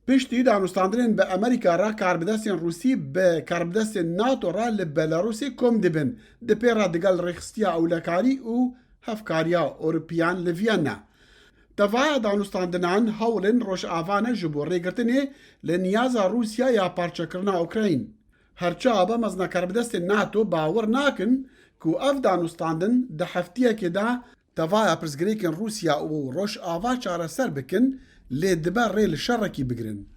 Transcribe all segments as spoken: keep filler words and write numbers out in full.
Piştî danûstandinên bi Amerîka re karbidestên Rûsî bi karbidestên nato re li Belarusê kom dibin, di pê re digel rêxistiya ewlekarî û hevkariya Ewropiyan li Viyana. Tevaya danûstandinan hewlên Rojava ne ji bo rêgirtinê li niyaza Rûsya ya parçekirina Ukrayn. Her çawa be mezina karbidestên nato bawer nakin ku ev danûstandin di heftiyekê de tevaya pirsgirêkên Rûsya û Rojava çareser bikin, lê dibe rê li şerekî bigirin.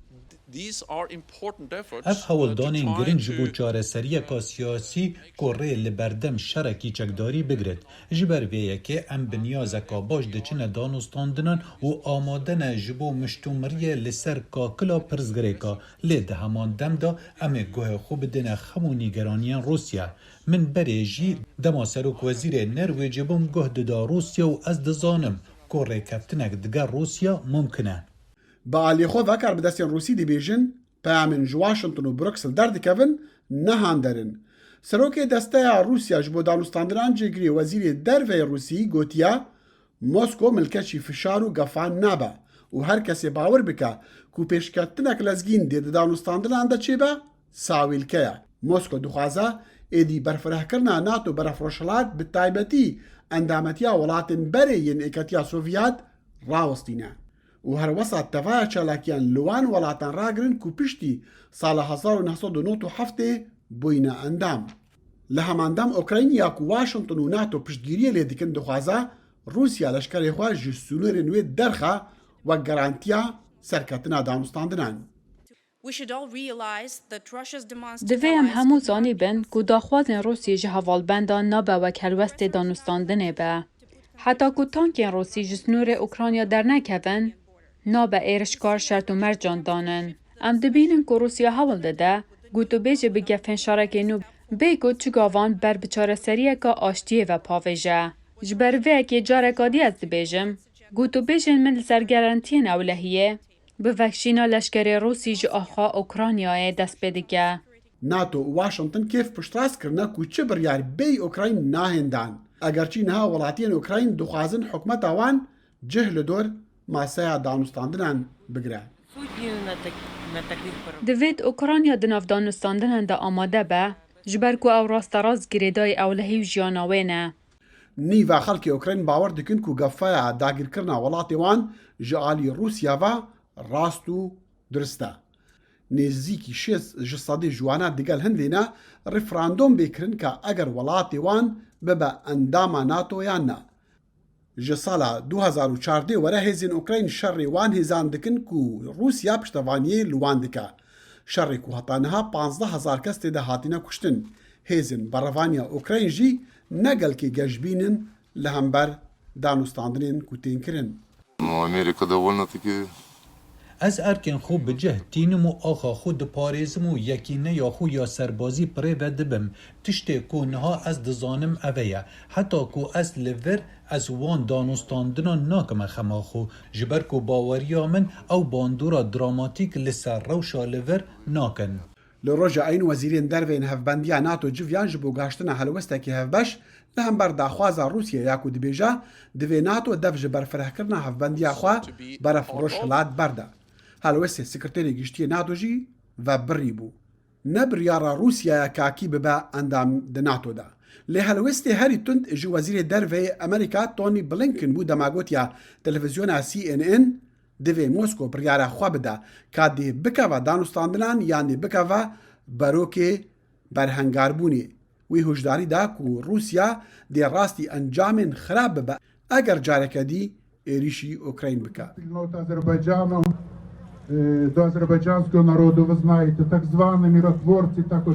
Ev hewldanên giring ji bo çareseriyeka siyasî ku rê li berdem şerekî çekdarî bigrit. Ji ber vê yekê em bi niyazeka baş diçine danûstandinan û amade ne ji bo miştomiriyê li ser kakila pirsgirêka, lê di heman dem de em ê guhê xwe bidine xem û nîgeraniyên Rûsya. Min berê jî dema serokwezîrê Nerwêcê bûm guh dida Rûsya û ez dizanim ku rêkeftinek digel Rûsya mumkin e. Bi alî xwe ve karbidestên Rûsî dibêjin, peyamên ji Washington û Bruksel derdikevin, ne hander in. Serokê Desteya Rûsya ji bo Danûstandinan cêgirê Wezîrê Derveyê Rûsî gotiye, Mosko milkeçî fişar û gefan nabe û her kesê bawer bike ku pêşketinek lezgîn dê di danûstandinan de çêbe, sawîlke ye. Mosko dixwaze êdî berfirehkirina nato beref Rojhilat, bi taybetî endametiya welatên berê yên Êketiya Sovyet rawestîne û herwesa tevaya çalakiyan li wan welatan ragirin ku piştî sala hezar û neh sed û nod û heftê bûyne endam. Li heman dem Ukrayna ku Washington û nato piştgiriyê lê dikin dixwaze Rûsya leşkerê xwe ji sînorên wê derxe wek garantiya serketina danûstandinan. Divê em hemû zanîbin ku daxwazên Rûsî ji hevalbendan nabe wek helwestê danûstandinê be. Heta ku tankên Rûsî ji sînorê Ukrayna dernekevin, nabe êrişkar şert û mercan danin. Em dibînin ku Rûsya hewl dide gotûbêjê bi gefên şerekê nû bê ku çi gavan ber bi çareseriyeka aştiyê ve pavêje. Ji ber vê yekê careka dî ez dibêjim, gotûbêjên min li ser gerantiyên ewlehiyê, bi vekşîna leşkerê Rûsî ji axa Ukraynayê dest pê dike. nato û Washington kêf piştrast kirine ku çi biryar bêyî Ukrayn nahên dan. Egerçî niha welatiyên Ukrayn dixwazin hikûmeta wan cih li dor maseya danûstandinan bigire. Divêt Ukrayna di nav danûstandinan de amade be, ji ber ku ew rasterast girêdayî ewlehî û jiyana wê ne. Nîva xelkê Ukrayn bawer dikin ku gefaya dagirkirina welatê wan ji alî Rûsya ve rast û dirist e. Nêzîkî şêst ji sedê ji wana digel hindê ne referandom bê kirin ka eger welatê wan bibe endama nato yan na. Ji sala du hezar û çardeh were hêzên Ukrayn şerê wan hêzan dikin ku Rûsya piştevaniyê li wan dike. Şerê ku heta niha panzdeh hezar kes tê de hatine kuştin. Hêzên berevaniya Ukrayn jî ne gelkê geşbîn in li hember danûstandinên ku tên kirin. Amerîka de wina tike. Ez erkên xwe bi cih tînim û axa xwe diparêzim û yekîneya xwe ya serbazî bi rê ve dibim. Tiştê ku niha ez dizanim ev e ye. Heta ku ez li vir, ez wan danûstandinan nakime xema xwe. Ji ber ku baweriya min ew bandora dramatîk li ser rewşa li vir nakin. Li roja Eyn wezîrên derve yên Hevbendiya nato civiyan ji bo gaştina helwestekî hevbeş li hember daxwaza Rûsya ya ku dibêje divê nato dev ji berfirehkirina hevbendiya xwe beref Rojhilat berde. Helwestê Sekreterê Giştî yê nato jî vebirî bû. Ne biryara Rûsyaya kakî bibe endam di nato de. Lê helwestê herî tund ji Wezîrê Derve yê Amerîka Tony Blinken bû dema gotiya televîzyona C N N, Divê Mosko biryara xwe bide ka dê bikeve danûstandinan yan dê bikeve berokê berhengarbûnê. Wî hişdarî da ku Rûsya dê rastî encamên xirab bibe eger careke dî êrîşî Ukrayn bike. Спільнота Азербайджану, е, до азербайджанського народу, ви знаєте, так звані миротворці також